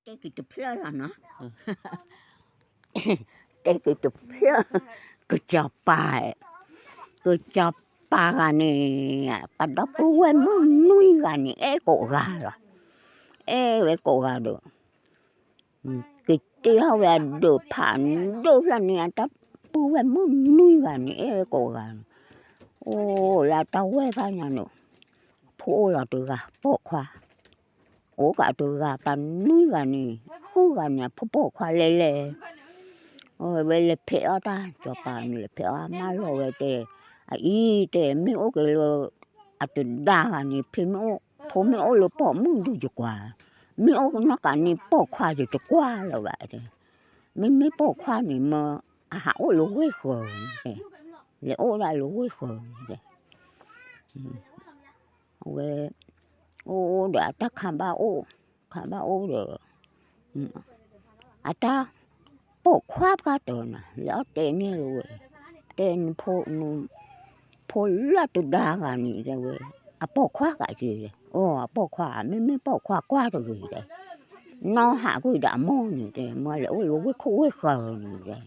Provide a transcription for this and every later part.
တဲက့ၤတဖျၢၣ်လီၤနီၤ, တဲက့ၤတဖျၢၣ်, ကစီၤပၤ, ကစီၤပၤဂၤန့ၣ်, ပှၤဒီပုၢ်ဝဲၢ်မုၣ်နွံဂၤန့ၣ် အဲၣ်ကိးဂၤလီၤ, အဲၣ်ဝဲကိးဂၤဒီး ကတ့ထီၣ်ဝဲအဒၢးဖးဒိၣ်ဖျၢၣ်န့ၣ် အတၢ်ပုၢ်ဝဲၢ်မုၣ်နွံဂၤန့ၣ် အဲၣ်ကိးဂၤ, အိၣ်လၢတၢ်ဝဲၢ်ဖးညါန့ၣ်, ဖိအိၣ်လီၤတဂၤပိာ်ခွါ, အိၣ်ကးတဂၤပှၤနွံဂၤန့ၣ်, ဃုဂၤန့ၣ် အဖိပိာ်ခွါလဲၣ်လဲၣ်, ဝဲလဲၤဖဲးအီၣ်တၢ် စီၤပၤန့ၣ် လဲၤဖဲးအီၣ်မၢလီၤဝဲတဲ, အအံၤတဲ မ့ၢ်အိၣ်က့ၤလၢ အတဒါဂၤန့ၣ် ဖဲမ့ၢ်အိၣ် ဖိမ့ၢ်အိၣ်လၢပိာ်မုၣ်ဒုးယကွၢ်, မ့ၢ်အိၣ်နီၢ်ကးန့ၣ်ပိာ်ခွါယတကွၢ်လၢၤဘၣ်တဲ, မ့မ့ၢ်ပိာ်ခွါန့ၣ်မၢ အဟးအိၣ်လၢဝ့ၢ်ဃၢၤ, လဲၤအိၣ်ဒၣ်လၢဝ့ၢ်ဃၢၤတဲ, အဝဲ အိၣ်ဒီးအတၢ်ခးဘၣ်အိၣ်, ခးဘၣ်အိၣ်ဒီး အတၢ်ပိာ်ခွါပှၢ်တၢၢ်န့ၣ် လဲၤအီၣ်တဲန့ၢ်လၢဝဲ, တဲနဖိ ဖိလၢတဒါဂၤန့ၣ်တဲဝဲ, အပိာ်ခွါကးက့ၤ, အပိာ်ခွါ မ့မ့ၢ်ပိာ်ခွါကွၢ်တဂ့ၤတဲ, နီၢ်ဟးကွံာ်ဒီးအမိၢ်န့ၣ်တဲ မ့ၢ်လဲၤအိၣ်လၢဝ့ၢ်ခိၣ်ဝ့ၢ်ဃၢၤန့ၣ်တဲ,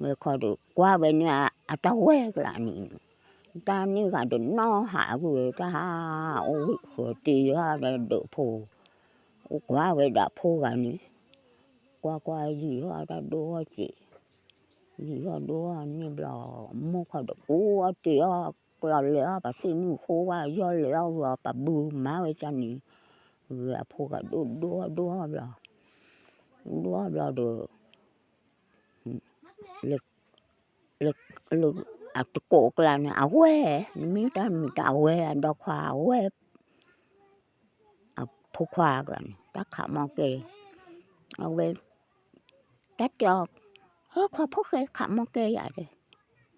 ဝဲခီဒီးကွၢ်ဝဲန့ၣ် အတၢ်ဝဲၢ်ကျါန့ၣ်, တၢ်န့ၢ်ဂၤဒီးနီၢ်ဟးကွံာ်ဝဲ တၢ်ဟးအိၣ်ဝ့ၢ်ဃၢၤတ့ၢ်ယၤဒီးဒၢးဖိ, အိၣ်ကွၢ်ဝဲဒၣ်ဖိဂၤန့ၣ်, ကွၢ်ကွၢ်ယံာ်ဟီၣ်တၢ်ဒိၣ်ဟီၣ်စ့ၢ်, ယံာ်ဟီၣ်ဒိၣ်ဟီၣ်န့ၣ်ဘျီ, မိၢ်ခီဒီးကူအီၣ်တ့ၢ်အီၣ်, ကျီၢ်လဲၤအီၣ်ပှၤသ့ၣ်မုၣ်ဃိဝဲ ယီၢ်လဲၤအီၣ်ဂီၤပှၤဘုမၤဝဲကန့ၣ်, ဂ့ၤအဖိဂၤဒိၣ်ဒိၣ်ဒိၣ်ဘျီ, ဒိၣ်ဘျီဒီး လၢအတကိးကျါန့ၣ် အဝဲၢ်, နမ့ၢ်တၢ်မံၤတၢ်အဝဲၢ် အဒီခွါအဝဲၢ်, အဖိခွါကျါန့ၣ် တၢ်ခးမီၢ်ကဲ, အဝဲ တၢ်တဲအီၤ, ဟဲခွါဖိၣ်ဃဲခးမီၢ်ကဲယၤတဲ,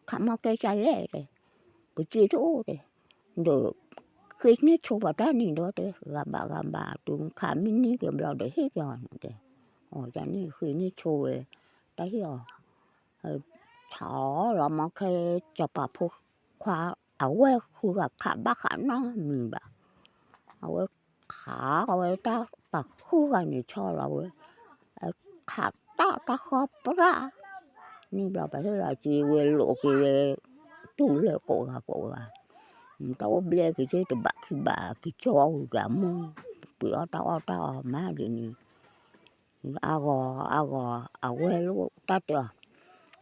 ခးမီၢ်ကဲကလဲၣ်တဲ, ပစ့တအိၣ်တဲ, ဒီး ဃ့န့ၢ်ဆိပှၤတၢ်န့ၣ်ဒီးတဲ ဂၤဘၣ်ဂၤဘၣ် တုၤခးမ့ၢ်န့ၢ်က့ၤဘျီဒီးဟ့ၣ်က့ၤအီၤန့ၣ်တဲ, အီၤန့ၣ်ဃ့န့ၢ်ဆိဝဲ, တၢ်ဟ့ၣ်အီၤ ဆီလီၤမီၢ်ကဲ စီၤပၤဖိခွါ, အဝဲၢ်ဃုဂၤခးဘၣ်ဃးနီတမံၤဘၣ်, အဝဲခးဝဲတၢ်ပာ်ဃုဂၤန့ၣ်ဆီလီၤဝဲ, ခးတၢ်တၢ်ဃီပြၣ်, န့ၣ်ဘျီပှၤဟ့ၣ်လီၤက့ၤဝဲလိာ်က့ၤဝဲ, တူၢ်လၢကိးဂၤကိးဂၤ, တၢ်အိၣ်ဘျဲက့ၤက့ၤတဘးခံဘး က့ၤကၠီအီၣ်ဝံၤက့ၤအမိၢ်, ပှ့ၤအီၣ်တၢ်အီၣ်တၢ်အီမးဒ်န့ၣ် အဂီၤအဂီၤ အဝဲၢ်လိၣ်တၢ်တဲအီၤ,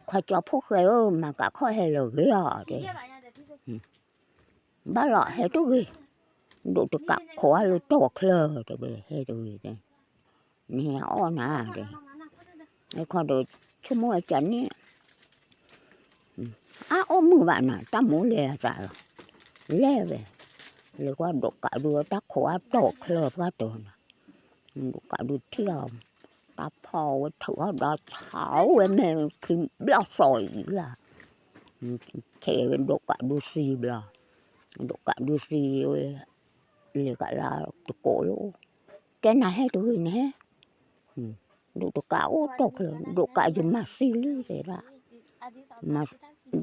ခွါကၠီဖိၣ်ဃဲဧၢ မၤကးခီၣ်ဟဲလၢာ်ဂ့ၤအီၤတဲ, ဘၣ်လီၤဟဲတဂ့ၤ, ဒိးတကးခိးအါလၢတီၢ်ချၢတဲဝဲ ဟဲတဂ့ၤတဲ, နဟဲအီၣ်နၤတဲ, အခီဒီး ဆိကမိၣ်ဝဲကန့ၣ် အါအိၣ်မုာ်ဘၣ်နၤ တၢ်မိၣ်လဲၤအသးလီၤ, လဲၤဝဲ, လဲၤကွၢ်ဒိးကးဒုးတၢ်ခိးအါတီၢ်ချၢပှၢ်တၢၢ်နၤ, ဒိးကးဒုးထံၣ်အီၤ, တၢ်ဖီဝဲထုးအီၣ်ဒီးဆးဝဲမဲာ်ခံဘျီၣ်စီၤအံၤလၢ်, ခဲဝဲဒိးကးဒုးသံဘျီ, ဒိးကးဒုးသံဝဲ, လဲၤကးလၢတကိးလၢအိၣ်, တဲနၤဟဲတဂ့ၤနဟဲ ဒိးတကးအိၣ်တီၢ်ချၢ ဒိးကးယမၤသံလံတဲဒၣ်,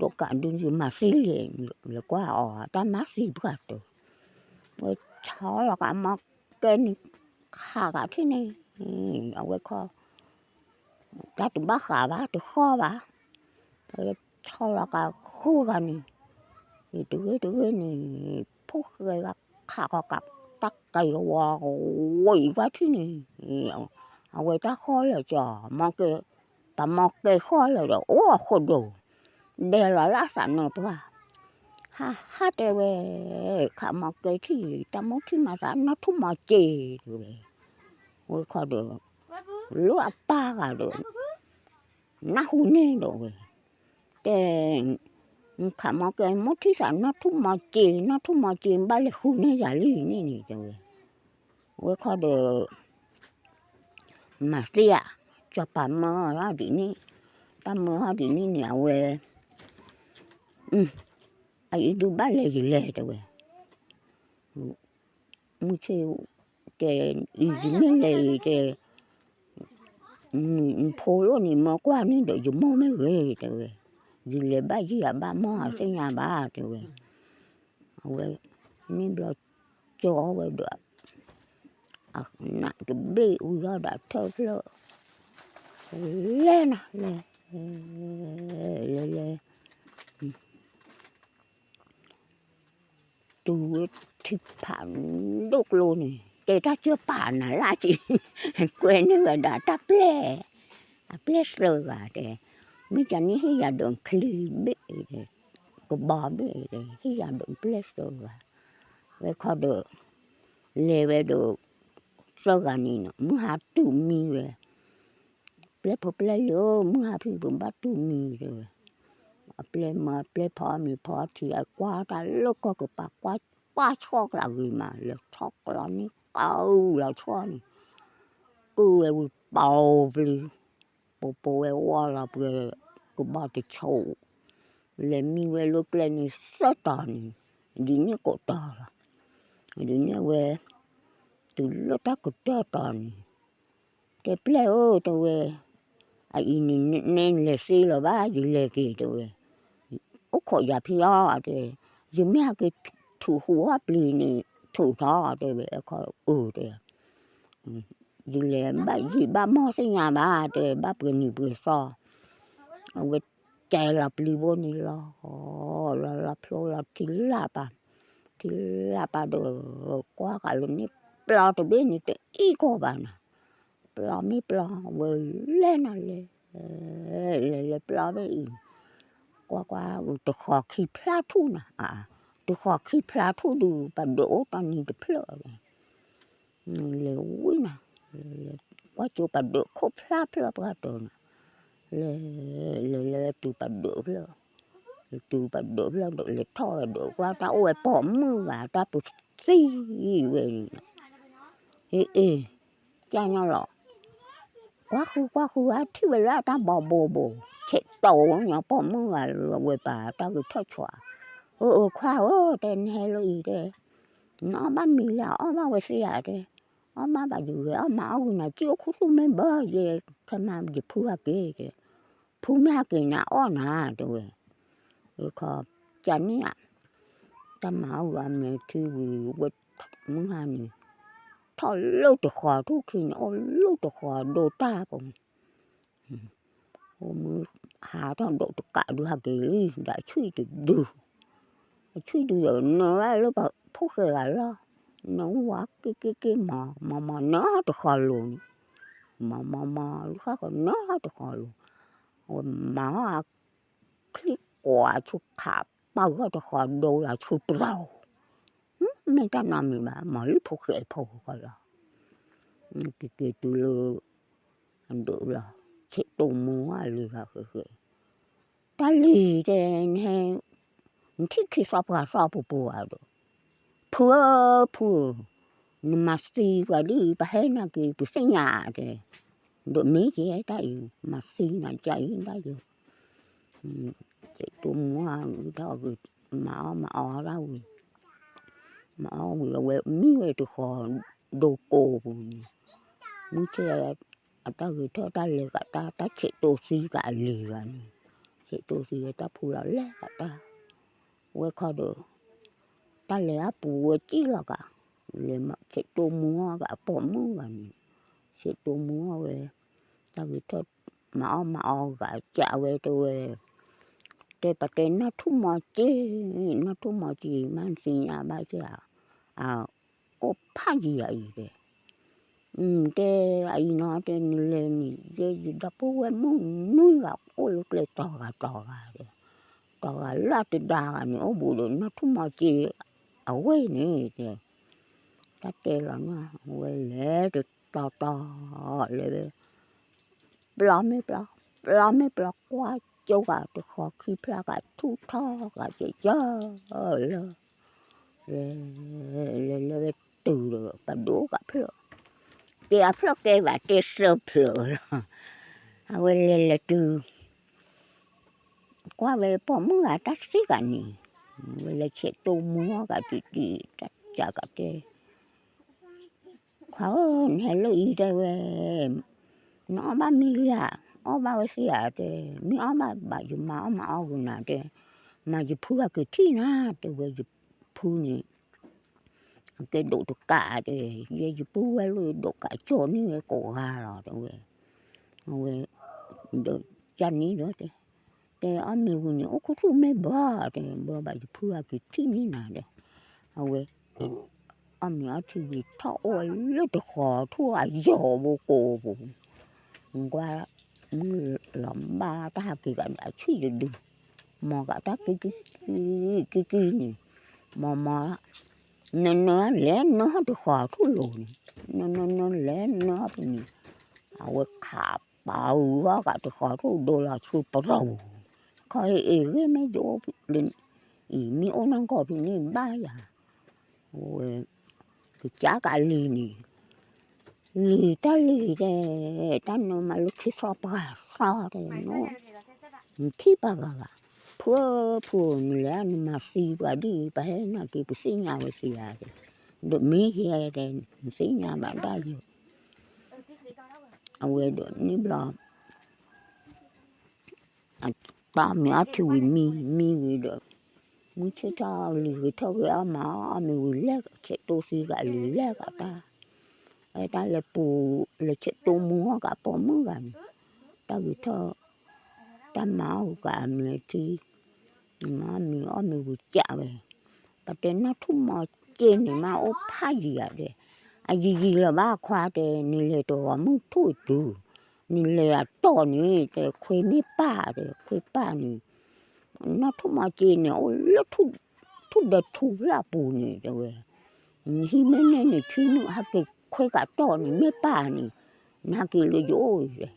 ဒိးကးဒုးယမၤသံလံ, လဲၤကွၢ်အီၤ တၢ်မၤသံပှၢ်တၢၢ်, ဝဲဆီလီၤကးမီၢ်ကဲန့ၣ်, ခးကးထံၣ်န့ၣ်, အဝဲခီ တၢ်တဘၣ်ဃးဘၣ်တဃီဘၣ်, ဆီလီၤကးဃုဂၤန့ၣ်, တဂ့ၤတဂ့ၤန့ၣ်, ဖိၣ်ဃဲဂၤခးဃီကး တၢ်ကဲဝီဝံၤဘၣ်ထံၣ်န့ၣ်, အဝဲတၢ်ဃီလၢာ်ကၠီ, မီၢ်ကဲ, ပှၤမီၢ်ကဲဃီလၢာ်ဒီး အိၣ်အဃိဒိၣ်, ဒဲလီၤလၢအသးနၢပှၢ်, ဟးဟးတဲဝဲ, ခးမီၢ်ကဲထံၣ် တၢ်မိၣ်ထံၣ်မၤသးနီၢ်ထူၣ်မီၤစ့ၤတဲဝဲ, ဝဲခီဒီး, လၢအပၢ်ဂၤဒီး နၢ်ဟူန့ၢ်ဒီးဝဲ, တဲ, နခးမီၢ်ကဲ မိၣ်ထံၣ်သးနီၢ်ထူၣ်မီၤစ့ၤ နီၢ်ထူၣ်မီၤစ့ၤ ဘၣ်လဲၤဃုန့ၢ်ယၤလံန့ၣ်န့ၣ်တဲဝဲ, ဝဲခီဒီး, မၤသံဧါ, စီၤပၤမၢဟီဒ်န့ၣ်, တၢ်မၢဟီဒ်န့ၣ်န့ၣ် အဝဲ, အအံၤဒုးဘၣ်လဲၤယလဲၤတဲဝဲ, မုၢ်ဆ့ၣ်, တဲ, အံၤယမ့ၢ်လဲၤအံၤတဲ, နဖိလိၣ်န့ၣ်မၢကွၢ်န့ၣ်ဒီး ယမိၢ်မ့ၢ်ဂ့ၤတဲဝဲ, ယလဲၤဘၣ်ယံၤယၤဘၣ် မိၢ်အသ့ၣ်ညါဘၣ်တဲဝဲ, အဝဲ, န့ၣ်ဘျီ, ကၠီဝဲဒီး, နးတဘ့ၣ်ဝံၤဒီးထၢၣ်ဖျၢၣ်, လဲၤနၤလဲၤ, လဲၤလဲၤ တုၤဝဲထံဖးဒိၣ်ကျိန့ၣ် တဲတၢ်ကၢၢ်ပာ်နၤလၢက့ၤ, ကွဲန့ၢ်ဝဲဒၣ်တၢ်ပျဲၢ်, အပျဲၢ်သၢဂၤတဲ, မ့ၢ်ကန့ၣ်ဟ့ၣ်ယၤဒိးချံဘ့ၣ်, ကဘီဘ့ၣ်, ဟ့ၣ်ယၤဒိးပျဲၢ်သၢဂၤ, ဝဲခီဒီး, လဲၤဝဲဒီး, သၢဂၤန့ၣ်နီၤ မုၢ်ဟါတုၤမံဝဲ ပျဲၢ်ဖိပျဲၢ်လံၤဧၢ, မုၢ်ဟါဖံးပဘၣ်တူၢ်မံတဲဝဲ, အပျဲၢ်မၤပျဲၢ်ဖီမ့ၤဖီထံ အကွၢ်တၢ်လၢကီၢ်ကပၤကွၢ်, ကွၢ်ဆီၣ်ကျးဂ့ၤမး လဲၤထီၣ်ကျီန့ၣ် ကၢအူလီၤဆီၣ်န့ၣ်, ကုၢ်ဝဲဝံၤပိာ်ပျံၤ, ပိာ်ပိာ်ဝဲဝီလီၤပှဲၤ, ကဘီတဆိး, လဲၤမံဝဲလၢကျဲန့ၣ်သၢတီၤန့ၣ်, ဒ်န့ၣ်ကိးတီၤလီၤ, ဒ်န့ၣ်ဝဲ, တုၤလၢတၢ်ကတၢၢ်တီၤန့ၣ် တဲပျဲၢ်ဧၢ တဲဝဲ, အအံၤန့ၣ် နလဲၤသ့လၢၤဘၣ် ယလဲၤက့ၤတဲဝဲ, အိၣ်ခိးယၤဖံးအီၤတဲ, ယမ့ၢ်ဟဲက့ၤထုးဟူအီၣ်ပျံၤန့ၣ် ထုးထီၣ်တဲဝဲ, အခီအၢတဲ, ယလဲၤဘၣ်ယံာ်ဘၣ်မီၢ်သ့ၣ်ညါဘၣ်တဲ, ဘၣ်ပှဲၤနံၤပှဲၤသီ, အဝဲကဲလီၤပျံၤဘိန့ၣ်လီၤ, လီၤလီၤဖျိလီၤထံလၢ်ပာ်, ထံလၢ်ပာ်ဒီး, ကွၢ်ဃာ်လၢန့ၣ် ပျီတဘ့ၣ်န့ၣ်တအံၣ်ကီးဘၣ်နၤ, ပျီမ့ၢ်ပျီဝဲလဲၤနၤလဲၤ, လဲၤလဲၤပျီဘ့ၣ်အံၤ, ကွၢ်ကွၢ် တဃီၤခံဖျါထူၣ်နၤ, တဃီၤခံဖျါထူၣ်ဒုး ပဒုးအိၣ်တၢ်နံၤတဖျၢၣ်ဝဲ လဲၤဝံၤနၤ, ကွၢ်ကၠိပဒုးခိၣ်ဖျါဖျၢၣ်ပှၢ်တၢၢ်နၤ, လဲၤ, လဲၤလဲၤတုၤပဒုးဖျၢၣ်, တုၤပဒုးဖျၢၣ်ဒီး လဲၤထီၣ်ဝဲဒီး ကွၢ်တၢ်အိၣ်ဝဲပိာ်မုၣ်ဂၤ တၢ်ပသံဝဲန့ၣ်, အ့ အ့ ကၢ်ညီလီၤ, ကွၢ်ဃုကွၢ်ဃု အထံၣ်ဝဲလၢအတၢ်ဘီဘိဘိ, ဆဲးတိၤညီပိာ်မုၣ်ဂၤလၢဝဲပာ်တၢ်ဂဲၤထၢၣ်ဆွး, အၢ အၢ ခွါဧၢ တဲ နဟဲလၢအံၤတဲ, နအီၣ်ဘၣ်မ့ၤလၢအီၣ်ဘၣ်ဝဲသ့ဧါတဲ, အီၣ်ဘၣ်ဘၣ်ယဂဲၤအီၣ်မးအီၣ်ဂ့ၤနၤ ကံၣ်အိၣ်ခူသူၣ်မ့ၢ်ဘၢယဲ, ခဲမးယဖုဟဲက့ၤတဲ, ဖုမ့ၢ်ဟဲက့ၤန့ၣ်အီၣ်နၤတဲဝဲ, အခီ ကန့ၣ်ဧါ, တၢ်မၤအီၣ်ဂၤမဲာ်ထံဝံၤဝဲ, မုၢ်ဟါန့ၣ်, ထီၣ်လၢတဃီၤထူၣ်ခံန့ၣ် အိၣ်လၢတဃီၤဒိတၢ်ပူၤ အိၣ်မုၢ်ဟါထီၣ်ဒိးတကးဒုးဟဲက့ၤလံ ဒီးအဆွံတဒု, အဆွံတဒုဒီး နၢၤဝဲလၢပှၤဖိၣ်ဃဲဂၤလီၤ, နၢၤဝဲက့ၤက့ၤက့ၤမၤ မၤမၤနၢၤတဃီၤလိၤန့ၣ်, မၤမၤမၤလၢဃၣ်ဃီၤနၢၤတဃီၤလိၤ, အဝဲမၤအီၣ်အချံကွၢ်ဆူခးပာ်ဂီၢ်တဃီၤဒိလီၤဆူပျီ, မ့ၢ်တၢ်နီတမံၤဘၣ် မၤလၢဖိၣ်ဃဲဖိဃီလီၤ, က့ၤက့ၤတုၤလၢ အဒိးလီၤ, ဆဲးတိမူအလံၤဂၤဃဲးဃဲး, တၢ်လံၤတဲ နဟဲ, နထံၣ်ခံသီပှၤသီပူၤပူၤဧါဒီး, ဖုဧၢ ဖုဧၢ, နမၤသံပှၤဒ်အံၤ ပဟဲနာ်က့ၤ ပသ့ၣ်ညါတဲ, ဒီးမ့ၢ်က့ၤတၢ်အံၤ မၤသံနၤကၢ်အံၤတၢ်ယိၤ ဆဲးတိမူအဂ့ၤထီၣ်ဂ့ၤ, မၤအီၣ်မၤအီဒၣ်ဝံၤ, မၤအီၣ်ဝံၤ အဝဲမံဝဲတဃီၤဒိကိးပူၤန့ၣ်, မုၢ်ဆ့ၣ် အတၢ်ဂဲၤထၢၣ်တၢ်လဲၤဃာ်တၢ်, တၢ်ဆဲးတိသံကးအလံၤဂၤန့ၣ်, ဆဲးတိသံဝဲတၢ်ဖူလီၤလဲၤဃာ်တၢ်, ဝဲခီဒီး တၢ်လဲၤအပူၤဝဲကံၣ်လီၤကး, လဲၤဆဲးတိမူအီၣ်ကးအပိာ်မုၣ်ဂၤန့ၣ်, ဆဲးတိမူအီၣ်ဝဲ, တၢ်ဂဲၤထၢၣ် မၤအီၣ်မၤအီဂၤကးဝဲတဲဝဲ, တဲပတဲနီၢ်ထူၣ်မီၤက့, နီၢ်ထူၣ်မီၤက့ မ့ၢ်သ့ၣ်ညါဘၣ်က့ဧါ, အအိၣ်ဖးယံၤအံၤတဲ, တဲအံၤနီၤတဲနလဲၤန့ၣ် ယဲယဒီပုၢ်ဝဲၢ်မုၣ်နွံဂၤအိၣ်လၢကျဲတီၤဂၤတီၤဂၤတဲ, တီၤဂၤလၢတဒါဂၤန့ၣ် အိၣ်ဘူးဒီးနီၢ်ထူၣ်မီၤက့ အဝဲန့ၣ်တဲ, တၢ်တဲလီၤန့ၣ် ဝဲလဲၤတတီၤတီၤ လဲၤဝဲ ပျီမ့ၢ်ပျီ, ပျီမ့ၢ်ပျီ ကွၢ်ကၠိဂၤတဃီခံဖျါဂၤထူၣ်ထီၣ်ဂၤကဲကၢလၢ လဲၤလဲၤလဲၤဝဲတုၤဒီး ပဒိၣ်ဂၤဖျၢၣ်, တဲအဖျၢၣ်ကဲဘၣ်တဲသၢဖျၢၣ်လီၤ, အဝဲလဲၤလဲၤတုၤ ကွၢ်ဝဲပိာ်မုၣ်ဂၤတၢ်သံဂၤန့ၣ်, ဝဲလဲၤဆဲးတိမူအီၣ်ဂၤတံၢ်တံၢ် တၢ်စှၤဂၤတဲ ခွါဧၢ နဟဲလၢအံၤတဲဝဲ, နအီၣ်ဘၣ်မ့ၤလံဧါ, အီၣ်ဘၣ်ဝဲသ့ဧါတဲ, မ့ၢ်အီၣ်ဘၣ်ဘၣ်ယမၤအီၣ်မၤအီၣ်ဂ့ၤနၤတဲ, မၤယဖုဂၤကထံၣ်နၤတဲဝဲ ယဖုန့ၣ် ကဲဒိးတကးတဲ, ယဲယပုၢ်ဝဲၢ်လၢဒိးကးကၠီန့ၢ်ဝဲကိးဂၤလီၤ တဲဝဲ, အဝဲ, ဒီးကန့ၣ်ဒီးတဲ, တဲအီၣ်မ့ၤဝံၤန့ၣ် အိၣ်ခိၣ်ထူၣ်မ့ၢ်ဘၣ် တဲဘၣ်ဘၣ်ယဖုအက့ၤထံၣ်န့ၢ်နၤဒီး, အဝဲ အီၣ်မ့ၤအီထံဝံၤထီၣ်အိၣ်ဝဲလၢတဃီၤထူၣ်အယီၤဘိကိးပူၤ, ကွၢ်, မုၢ်လီၤဘၣ်တၢ်ဟးက့ၤကဒီးဆံၣ်တဒု, မ်ကးတၢ်ကံကံကံကံန့ၣ်, မ်မ်, နနလဲၤနဟီၣ်တဃီၤထူၣ်လိၤန့ၣ်, နနနလဲၤနဟီၣ်ပန့ၣ်, အဝဲခးပာ်အုးဟီၣ်ကးတဃီၤထူၣ်ဒိလီၤဆူပရီပူၤ, ခီအ့ၣ်ဂ့ၢ်မ့ၢ်ယအိၣ်, အံၤမ့ၢ်အိၣ်နီၢ်ကီၢ်ဖဲန့ၣ်ဘၣ်ယၤ, ဝဲ, ကစၢ်ကးလံၤန့ၣ်, လံၤတၢ်လံၤတဲ, တၢ်နမၤလၢခံသီပှၤသီတဲ, နထံၣ်ပှၤဂၤဂၤ, ဖုဖုနလဲၤနမၤသံပှၤဒ်အံၤ ပှၤဟဲနၤက့ၤပသ့ၣ်ညါဝဲသ့ဧါတဲ, ဒီးမ့ၢ်ယဲတဲ, နသ့ၣ်ညါဘၣ်တၢ်ယိၤ, အဝဲဒီးန့ၣ်ဘျီ တၢ်မ့ၢ်အီထံဝံၤမံ, မံဝံၤဒီး, မုၢ်ဆ့ၣ်ထီၣ်လံၤဂ့ၤထီၣ်ဂ့ၤအီၣ်မၤအီၣ်မ့ၤဝံၤလဲၣ် ဆဲးတိစံကးလံၤလဲၣ်ကးတၢ်, တၢ်လဲၤပူၤ, လဲၤဆဲးတိမူအီၣ်ကးပိာ်မုၣ်ဂၤန့ၣ်, တၢ်ဂ့ၤထီၣ်, တၢ်မၤအီၣ်ကးအမံၤအထံ, မၤအီၣ်မ့ၤအီၣ်မ့ၤဝံၤကးဝဲ, ပတဲနီၢ်ထူၣ်မီၤက့န့ၣ်မးအိၣ်ဖးယံၤဧါတဲ, အယံၤယံၤလီၤဘၣ်ခွါတဲ နလဲၤတဂီၤမုၢ်ထူၣ်အတုၤ, နလဲၤအတီၢ်န့ၣ် တဲခွ့မ့ၢ်ပၢ်တဲ ခွ့ပၢ်န့ၣ်, နီၢ်ထူၣ်မီၤက့န့ၣ် အိၣ်လၢ ထူၣ်ဒၢထူဖျၢၣ်ပူၤန့ၣ်တဲဝဲ, နဟံးမ့ၢ်န့ၢ်န့ၣ် ထံနုာ်ဟးက့ၤခွ့ကးတီၢ်န့ၣ် မ့ၢ်ပၢ်န့ၣ်, နဟးက့ၤလၢယအိၣ်အံၤတဲ,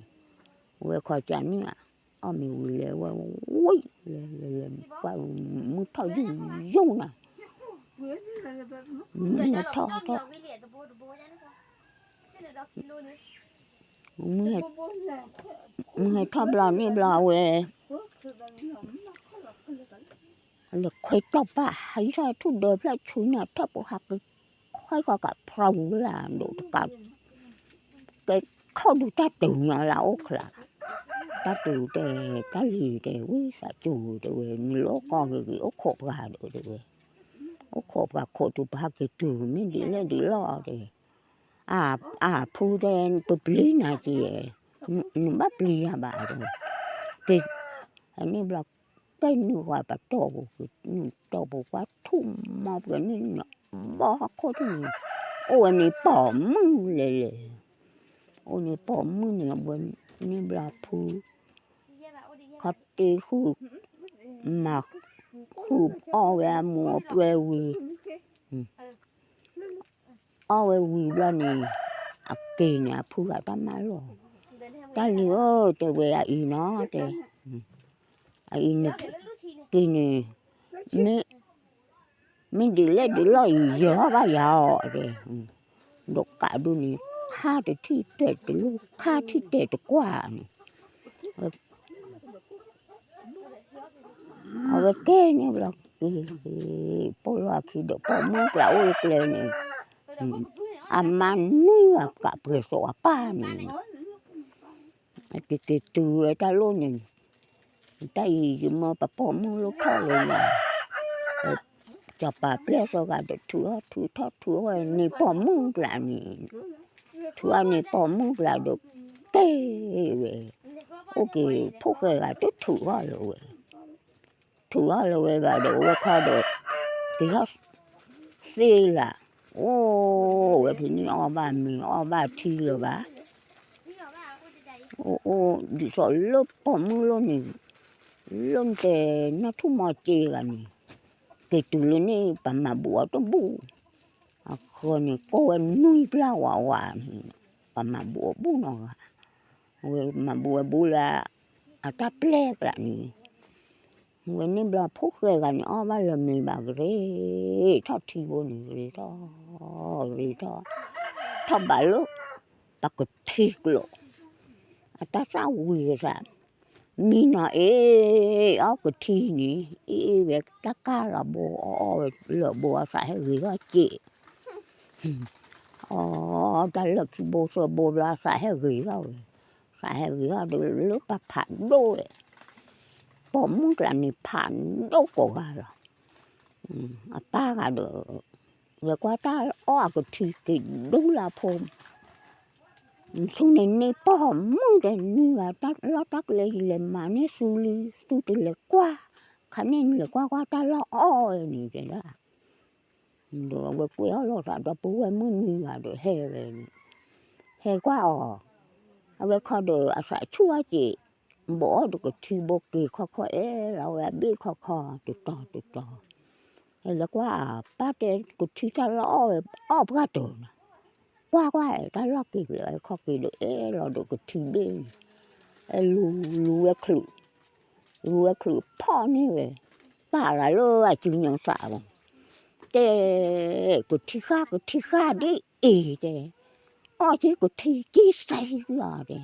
ဝဲခီကန့ၣ်ဧါ, အီၣ်မ့ၤဝံၤလဲၤဝဲဝံၤ, လဲၤလဲၤလဲၤ, မုၢ်ထီၣ်ယိၣ်ယိၣ်နၤ, မုၢ်ဟဲထီၣ်ထီၣ်, မုၢ်ဟဲထီၣ်ဘျီန့ၣ်ဘျီဝဲ, လဲၤခွဲတီၢ်ပၢ် ဟံးထီၣ်ထူၣ်ဒၢဖျၢၣ်ဆူန့ၣ် ထီၣ်ပူၤဟးက့ၤခွဲဃီကးဖျီဝံၤလၢဒိးတကး, ကဲခီၣ်ဒုးတၢ်တုၤညီလၢအိၣ်ချါ, တၢ်တုၤတဲ, တၢ်လံၤတဲ ဝံသးစူၤတဲဝဲ နလၢအိၣ်ကီၢ်ဂ့ၤဂ့ၤ အိၣ်ခိးပှၤဒီးတဲဝဲ, အိၣ်ခိးပှၤခိးတုၤပဟးက့ၤတုၤ မ့ၢ်ဒ်လဲၣ်ဒ်လဲၣ်တဲ, အဖုတဲ ပပျံၤနၤက့ၤ, နဘၣ်ပျံၤယၤဘၣ်တဲ, က့ၤ, န့ၣ်ဘျီ ကဲနုာ်ဝဲပတီၢ်ပူၤ, နုာ်တီၢ်ပူၤကွၢ်ထူၣ်မီၤပှဲၤန့ၣ် ဘီဟီၣ်ခိၣ်ထူၣ်န့ၣ်, အိၣ်ဝဲန့ၣ်ပိာ်မုၣ်လဲၤလဲၤ, အိၣ်န့ၣ်ပိာ်မုၣ်န့ၣ် အဝဲန့ၣ်ဘျီဖု ခီတ့ဃုာ်, မၤဃုာ်အီၣ်ဝဲအမိၢ်အပှဲၤဝံၤ, အီၣ်ဝဲဝံၤဘျီန့ၣ်, အက့ၤန့ၣ် အဖုဂၤတၢ်မၤလီၤ, တၢ်လံၤဧၢ တဲဝဲအအံၤနီၤတဲ, အအံၤန့ၣ်, က့ၤန့ၣ်, မ့ၢ်ဒ်လဲၣ်ဒ်လဲၣ်အံၤ ယဟီၣ်ဘၣ်ယၤအီၤတဲ, ဒီးကးဒုးန့ၣ်, ခါတထံၣ်တဲာ်တလူၢ် ခါထံၣ်တဲာ်တကွၢ်န့ၣ် အဝဲကဲန့ၣ်ဘျီ, ပိာ်လီၤအခံဒီး ပိာ်မုၣ်ကျါအိၣ်အကျဲန့ၣ်, အမါနွံဂၤကးပှဲၤသိးအပၢ်န့ၣ်, က့ၤက့ၤတုၤဝဲတၢ်လိၣ်န့ၣ်, တၢ်အံၤယမၢပပိာ်မုၣ်လိၣ်ထီၣ်လၢယၤ, စီၤပၤပျဲၢ်စီၤဂၤဒီးထုးအီၣ်ထုးထီၣ်ထုးအီၣ်န့ၢ်ပိာ်မုၣ်ကျါန့ၣ်, ထုးအီၣ်န့ၢ်ပိာ်မုၣ်ကျါဒီး, ကဲဝဲ, အိၣ်က့ၤဖိၣ်ဃဲဂၤတထုးအီၣ်လၢၤဝဲ ထုးအီၣ်လၢၤဝဲဘၣ်ဒီး အဝဲခီဒီး, က့ၤထီၣ်, သ့လၢ်, အိၣ်ဝဲဖဲန့ၣ်အီၣ်ဘၣ်မ့ၤအီၣ်ဘၣ်ထံလၢၤဘၣ်, အိၣ်အိၣ်ဒ်သိးလၢပိာ်မုၣ်လိၣ်န့ၣ်, လၢနတဲနီၢ်ထူၣ်မီၤစ့ဂၤန့ၣ်, က့ၤတုၤလၢန့ၣ် ပမၤဘူးအီၤတဘူၣ်, အဃၢၤန့ၣ် ကိးဝဲနွံပျၢ်ဝးဝးန့ၣ်, ပမၤဘူးအီၤဘူၣ်နီတဂၤ, ဝဲမၤဘူးဝဲဘူးလၢ, အတၢ်ပျဲၢ်ကျါန့ၣ် ဝဲန့ၣ်ဘျီဖိၣ်ဃဲဂၤန့ၣ် အီၣ်ဘၣ်လၢၤမ့ၤဘၣ် ကရ့ထီၣ်ထံဘိန့ၣ် ကရ့ထီၣ်, ကရ့ထီၣ်, ထီၣ်ဘးလၢ, ပကထံကျိာ်, အတၢ်သၣ်ဝံၤကသး, မံနီၤအ့ၣ်, အီၣ်ကထံန့ၣ် အ့ၣ်အ့ၣ်ဝဲတၢ်ကၢ်လီၤဘိ အီၣ်အီၣ်ဝဲလၢာ်ဘိအသးဟဲဂ့ၤထီၣ်စ့ၢ် အီၣ်တၢ်လၢာ်ခံဘိသၢဘိဘျီ အသးဟဲဂ့ၤထီၣ်ဝဲ, သးဟဲဂ့ၤထီၣ်ဒီးလၢပှၤဖးဒိၣ်ဝဲ, ပိာ်မုၣ်ကျါန့ၣ်ဖးဒိၣ်ကိးဂၤလီၤ, အပၢ်ဂၤဒီး, လဲၤကွၢ်တၢ်အီၣ်အကထံက့ၤဒူလၢဖိ ဆူန့ၣ်န့ၢ်ပိာ်မုၣ်တဲ နံၤဂၤတၢ်လီၢ်တၢ်ကျဲယလဲၤမၤန့ၢ်ဆူလံ ဆူတလဲၤကွၢ် ခါန့ၣ်နလဲၤကွၢ်ကွၢ်တၢ်လီၢ်အီၣ်ဝဲန့ၣ်တဲဒၣ် ဒီးအဝဲကွဲအီၣ်လိာ်သးဒီပုၢ်ဝဲၢ်မုၣ်နံၤဂၤဒီးဟဲဝဲန့ၣ် ဟဲကွၢ်အီၤ အဝဲခီဒီးအသးဆူၣ်အီၣ်က့ၤ ဘိးအီၣ်ဒီးကထံဘိက့ၤခီခီအဲၣ်လီၤဝဲအဘ့ၣ်ခီခီ တတီၤတတီၤ ဟဲလဲၤကွၢ်အပၢ်တဲ ကထံတၢ်လီၢ်အီၣ်ဝဲ အီၣ်ပှၢ်တၢၤနီၤ ကွၢ်ကွၢ်တၢ်လီၢ်က့ၤလၢခီက့ၤဒီးအဲၣ်လီၤဒီးကထံဘ့ၣ်န့ၣ် အဲၣ်လူလူဝဲချုး လူဝဲချုးဖီၣ်န့ၢ်ဝဲ ပာ်လၢအစုညါသးမး တဲ ကထံဃာ်ကထံဃာ်ဒ်အံၤတဲ အီၣ်က့ၤကထံက့ၤစဲးလီၤတဲ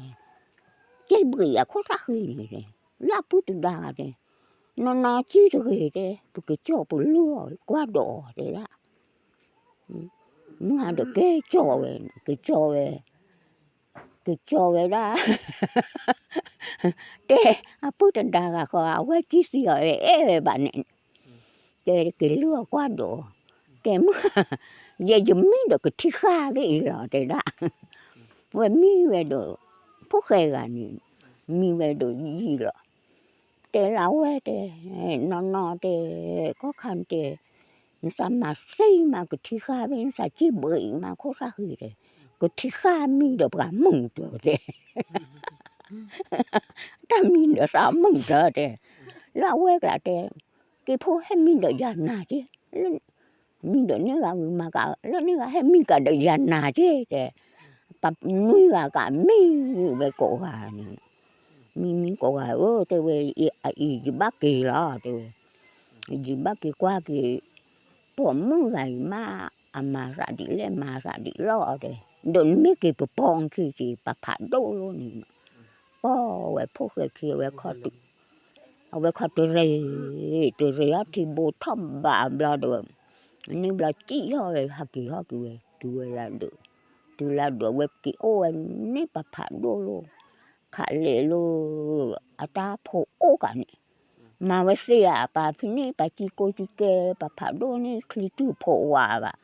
က့ၤဘှံးအခိၣ်သၣ်ဃံန့ၣ်တဲ လၢအပုၢ်တဒါတဲ နီၢ်နီၢ်က့ၤတဂ့ၤတဲ ပကကၠီၣ်ပလုၢ်အီၤကွၢ်ဒီးအီၤတဲဒၣ် မုၢ်ဟါဒီးက့ၤကၠီၣ်ဝဲ က့ၤကၠီၣ်ဝဲ က့ၤကၠီၣ်ဝဲဒၣ် တဲ အပုၢ်တဒါဂၤဃီ အဝဲကံၢ်စံၣ်အီၤအဲၣ်ဝဲဘၣ်န့ၣ် တဲက့ၤလုၢ်အီၤကွၢ်ဒီး တဲမုၢ် ယဲယမံဒီးကထံဃာ်ဒ်အံၤလီၤတဲဒၣ် ဝဲမံဝဲဒီး ဖိၣ်ဃဲဂၤန့ၣ် မံဝဲဒီးယံာ်လီၤ တဲလၢဝဲတဲ နီၢ်နီၢ်တဲ ကီၢ်ခါတဲ နသးမၤသံမးကထံဃာ်ဘ့ၣ် နသးကံၢ်ဘှံးမးခိၣ်သၣ်ဃံတဲ ကထံဃာ်မံဒီးပှၤမုာ်တၢၤတဲ တၢ်မံဒီးသးမုာ်တၢၤတဲ လၢအဝဲကျါတဲ က့ၤဖိဟဲမံဒီးယၤနၤက့ မံဒီးန့ၢ်ဂၤဝံၤမၤက လၢန့ၢ်ဂၤဟဲမံကဒီးယၤနၤက့တဲ ပနွံဂၤကမံဝဲကိးဂၤန့ၣ် မံမံကိးဂၤဧၢ တဲဝဲ အအံၤယဘၣ်က့ၤလီၤ တဲဝဲ ယဘၣ်က့ၤကွၢ်က့ၤ ပိာ်မုၣ်ဂၤအံၤမး အမၤသးဒ်လဲၣ်မၤသးဒ်လဲၣ်တဲ ဒီးနမ့ၢ်က့ၤပပီၢ်ခံက့ၤ ပဖးဒိၣ်လိာ်န့ၣ် ပီၢ်ဝဲဖိၣ်ဃဲခံ အဝဲခီတရံး တရံးအီထံဘိထီၣ်ဘးဘျီဒီး န့ၣ်ဘျီစံၣ်ထီၣ်ဝဲ ဟးက့ၤဟီၣ်က့ၤဝဲ တုၤဝဲလၢဒၢး တုၤလၢဒၢးဝဲက့ၤအိၣ်ဝဲန့ၣ်ပဖးဒိၣ်လိာ် ခးလဲၤလိာ် အတၢ်ဖိအိၣ်ကးန့ၣ် မၤဝဲသ့ဧါ ပှၤဖံးန့ၢ်ပှၤကံၢ်ကိၢ်ကံၢ်ကဲ ပဖးဒိၣ်န့ၢ်ချံတူာ်ဖိးဝးဘၣ်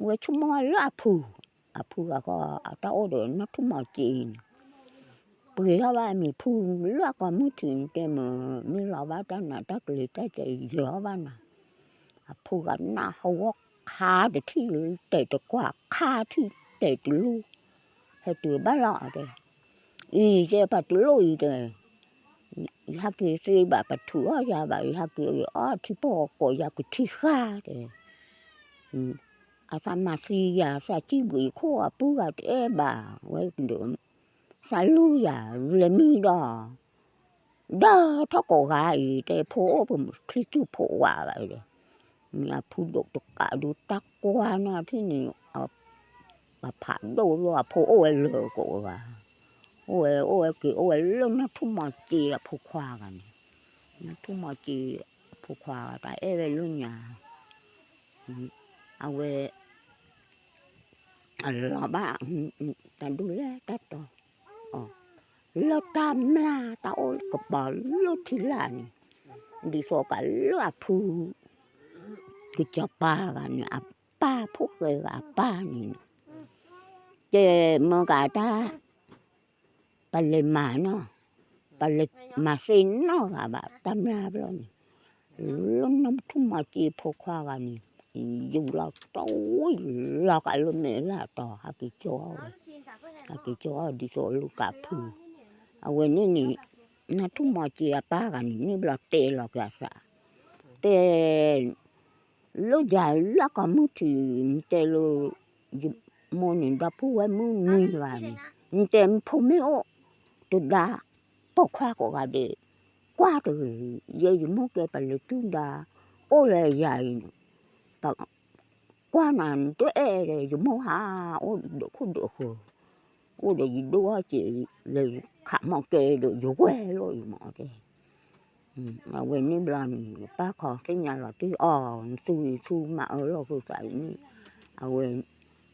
ဝဲဆိကမိၣ်လၢအဖု အဖုဂၤဃီ အတၢ်အိၣ်ဒီးနီၢ်ထူၣ်မီၤစ့အံၤန့ၣ် ပှ့ၤထီၣ်ဘၣ်မံၤဖုလၢအကိာ်မုၢ်ထံးတဲမ့ၢ် မ့ၢ်လီၤဘၣ်တၢ်နးတၢ်ကလဲၤတၢ်ကဲအံၤယၢၤအီၤဘၣ်နၤ အဖုဂၤနၢ်ဟူဝဲခါတထံၣ်လၢတဲာ်တကွၢ်ခါထံၣ်တဲာ်တလူ ဟဲတုၤဘၣ်လီၤတဲ အံၤတဲပှၤတလိၣ်အံၤတဲ ယဟဲက့ၤသ့ဘၣ် ပထုးအီၣ်ယၤဘၣ် ယဟဲက့ၤအီၣ်ထံပီၢ်ကိးယၤကထံဃာ်တဲ အသးမၤသံယၤ သးစံၣ်ဘှံးခိၣ်အပုၢ်ဂၤတအဲၣ်ဘၣ် ဝဲဒီး သးလူယၤ လဲၤမံဒီး ဒီးထီၣ်ကိးဂၤအံၤ တဲဖိအိၣ်ပချံတူာ်ဖိးဝးဘၣ်ဒီး မ့ၢ်အဖုဒိၣ်တကးဒုးတၢ်ကွၢ်နီၢ်ထံၣ်န့ၣ် ပဖးဒိၣ်လၢအဖိအိၣ်ဝဲလၢာ်ကိးဂၤ အိၣ်ဝဲအိၣ်ဝဲက့ၤအိၣ်ဝဲလၢနီၢ်ထူၣ်မီၤစ့အဖိခွါဂၤန့ၣ် နီၢ်ထူၣ်မီၤစ့အဖိခွါဂၤတၢ်အဲၣ်ဝဲလၢညါ အဝဲ အလီၤဘၣ် တၢ်ဒိၣ်လဲၣ်တၢ်တီၤ လၢတၢ်မျၢ်တၢ်အိၣ်ကပီၤလၢထံလာ်န့ၣ် ဒ်သိးကးလၢအဖု ကစီၤပၤဂၤန့ၣ် အပၢ်ဖိၣ်ဃဲဂၤအပၢ်န့ၣ် တဲမၢကးတၢ် ပလဲၤမၤနီၢ် ပလဲၤမၤသ့ၣ်နီၣ်ဂၤဘၣ်တၢ်မျၢ်ဘျီန့ၣ် လၢနီၢ်ထူၣ်မီၤစ့ဖိခွါဂၤန့ၣ် ယူၤလီၤတဝံၤလီၤကးလၢမဲာ်လၢအတီၤ ဟဲက့ၤကၠီအီၤဝဲ ဟဲက့ၤကၠီအီၤဒ်သိးလူၤကးဖု အဝဲန့ၣ်န့ၣ် နီၢ်ထူၣ်မီၤစ့အပၢ်ဂၤန့ၣ် န့ၣ်ဘျီတဲလီၤက့ၤအသး တဲ လၢယၤလၢကီၢ်မုၢ်ထံး နတဲလၢ ယမိၢ်န့ၣ် ဒီပုၢ်ဝဲၢ်မုၣ်နွံဂၤန့ၣ် နတဲဖိမ့ၢ်အိၣ် တဒါ ပိာ်ခွါကိးဂၤဒဲး ကွၢ်တဂ့ၤ ယဲယမိၢ်ကဲပလဲၤတုၤဒါ အိၣ်လၢယၤအံၤန့ၣ် ကွၢ်နၤနတအဲၣ်ဒီး ယမိၢ်ဟး အိၣ်ဒီးခိၣ်ဒီးဃၢၤ အိၣ်ဒီးယဒိၣ်အီၣ်က့ၤ လဲၤခးမီၢ်ကဲဒီးယဝဲၢ်လိာ်အံၤမးတဲ အဝဲန့ၣ်ဘျီန့ၣ် ပၢ်ခီသ့ၣ်ညါလီၤတံၢ်အီၤ နသူအံၤသူမၤအၢလီၤဃုာ်သးအံၤန့ၣ် အဝဲ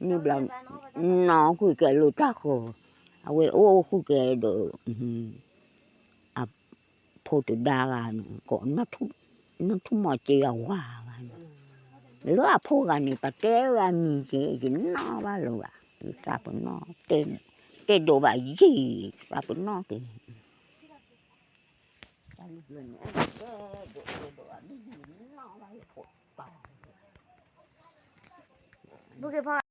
န့ၣ်ဘျီ နီၢ်ကွံာ်ကဲလိာ်တၢ်ဃီ အဝဲအိၣ်ဃုာ်ကဲဒီး အဖိတဒါဂၤန့ၣ် ကိး နီၢ်ထူၣ်မီၤစ့အဝၤဂၤန့ၣ် လၢအဖိဂၤန့ၣ် ပတဲဝဲအမံၤက့ၤ ယနီၣ်ဘၣ်လၢၤဘၣ်, ယသးပနီၣ်, တဲဒိးဘၣ်ယံာ် သးပနီၣ်က့ၤ, တၢ်လၢန့ၣ် တဲဒိးတဲဒိးဘၣ်မံၤ ယနီၣ်ဘၣ်ယဖိပၢ်, ဘုက့ၤဖီ